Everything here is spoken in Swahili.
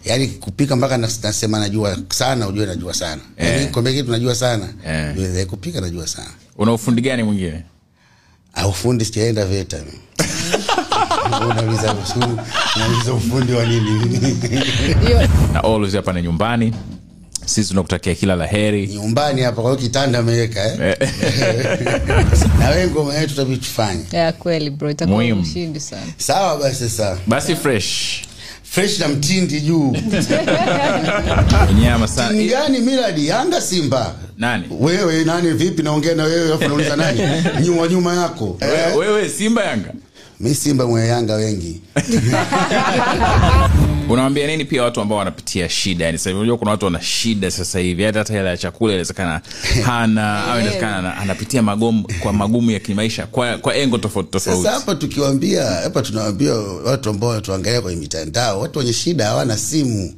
Yaani kupika mpaka nasema najua sana, ujue najua sana. Yaani kwambia kitu najua sana. Kupika najua sana. Una ufundi gani mwingine? Ufundi sijaenda VETA mimi. Unauliza ufundi wa nini? Na always hapa ni nyumbani. Sisi tunakutakia kila la heri. Nyumbani hapa kwa kitanda ameweka Na wewe ngoma yetu tutabidi tufanye. Ya kweli bro, itakuwa mshindi sana. Sawa basi sasa. Basi fresh. Fresh na mtindi juu. Nyama sana. Timu gani Millard? Yanga Simba? Nani? Wewe nani vipi naongea na wewe alafu unauliza nani? Nyuma nyuma yako. Wewe Simba Yanga? Mimi Simba mwenye Yanga wengi. Unawaambia nini pia watu ambao wanapitia shida? Yaani sasa hivi unajua kuna watu wana shida sasa hivi, hata hela ya chakula inawezekana hana, au inawezekana anapitia magumu kwa magumu ya kimaisha kwa engo tofauti tofauti. Sasa hapa tukiwaambia, hapa tunawaambia watu ambao wanatuangalia kwenye mitandao, watu wenye shida hawana simu.